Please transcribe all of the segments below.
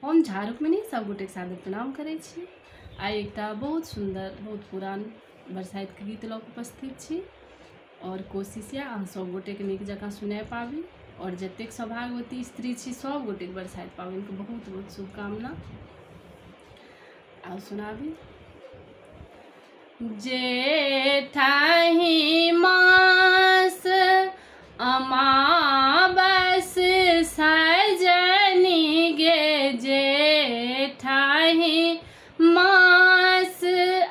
हम झा रुक्मिणी सब गोटेके सादर प्रणाम करै छी। आइ एकटा बहुत सुन्दर बहुत पुरान बरसाइतके गीत लऽ कऽ उपस्थित छी और कोशिश यऽ अहाँ सब गोटेके नीक जकाँ सुनाय पाबी और जतेक सौभाग्यवती स्त्री छी सब गोटेके बरसाइत पाबनिके बहुत बहुत शुभकामना। आउ सुनाबी। जेठाही मास अमावस सजनी गे, जेठाही मास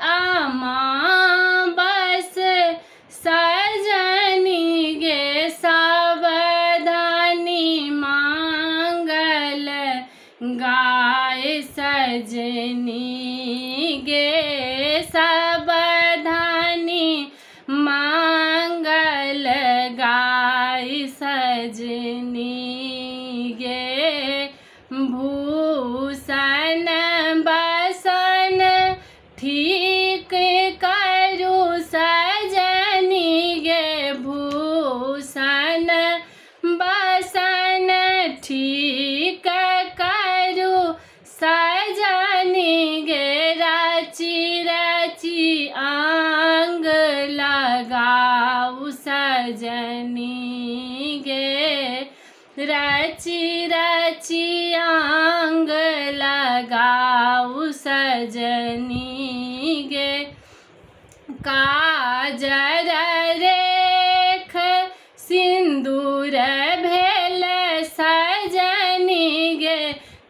अमावस सजनी गे, सावधानी मांगल गाय सजनी गे, सावधानी मांगल गाय सजनी गे, भूषण बसन ठीक करू सजनी गे, भूषण बसन ठीक करू सजनी गे, राची राची आंग लगाऊ सजनी गे, राची राची आंग लगाऊ सजनी गे, काजर रेख सिन्दूर भेल सजनी गे,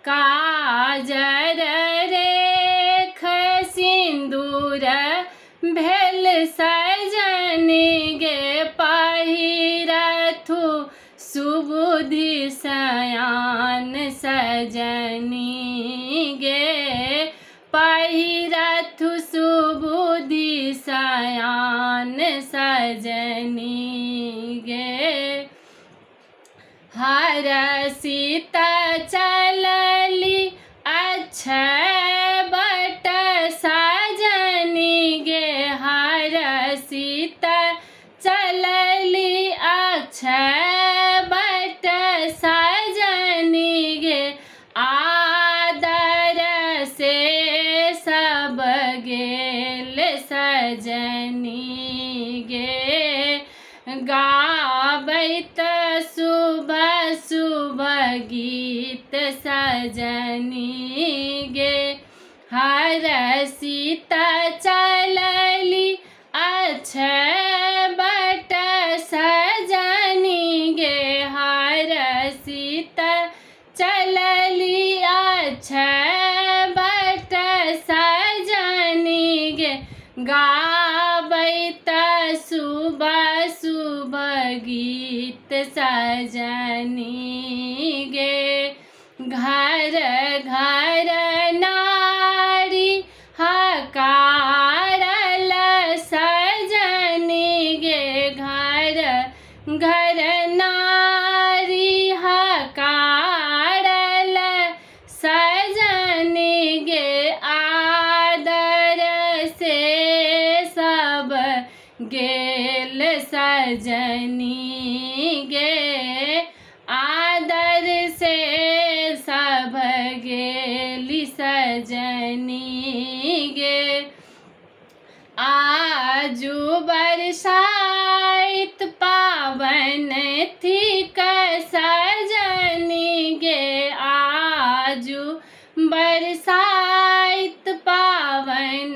काजर रेख सिन्दूर भेल सजनी गे, पहिरथु सुबुद्धि सयान सजनी गे, पहिरथु सुबुद्धि सयान सजनी गे, हर सीता चलली अच्छे बट सजनी गे, हर सीता चलली अच्छे बट सजनी गे, आदर से सब गेल सजनी गे, गाबैत शुभ शुभ गीत सजनी गे, हर सीता चलली अच्छे बट सजनी गे, हर सीता चलली अच्छे बट सजनी गे, गाबैत शुभ शुभ गीत सजनी गे, घर घर नारी हकारल सजनी गे, घर घर नारी हकारल सजनी गे, आदर से सब गेल सजनी गे, आदर से सब गेली सजनी गे, आजू बरसाइत पावन थिक सजनी गे, आजू बरसाइत पावन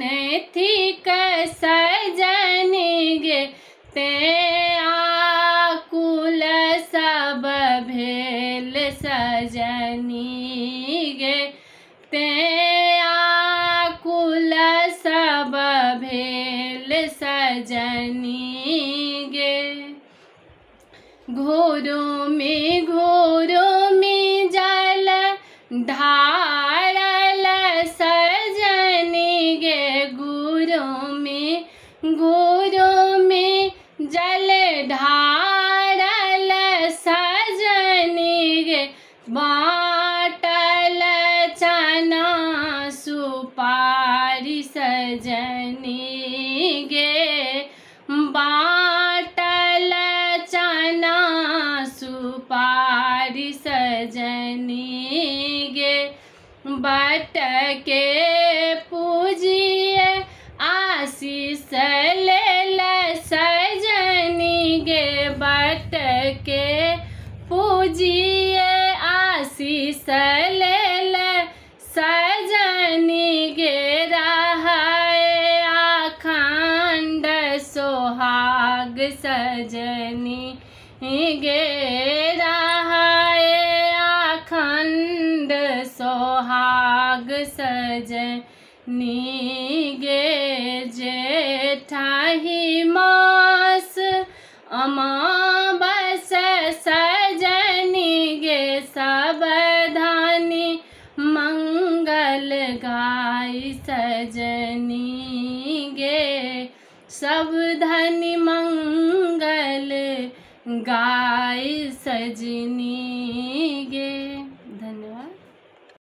थिक सजनी गे, ते आकुल सब भेल सजनी गे, ते आकुल सब भेल सजनी गे, घोरो में जल ढारल सजनी गे, घोरो में जल ढारल सजनी गे, बाटल चना सुपारी सजनी गे, बाटल चना सुपारी सजनी गे, बट के पूजिए आशीष लेल सजनी गे, बट के पूजिए आशीष लेल सजनी गे, रहाए अखंड सोहाग सजनी गे, रहाए अखंड सोहाग सजनी गे। जेठाही मास अमावस सजनी गे, सब धानी मंगल गाय सजनी गे, सब धनी मंगल गाय सजनी गे।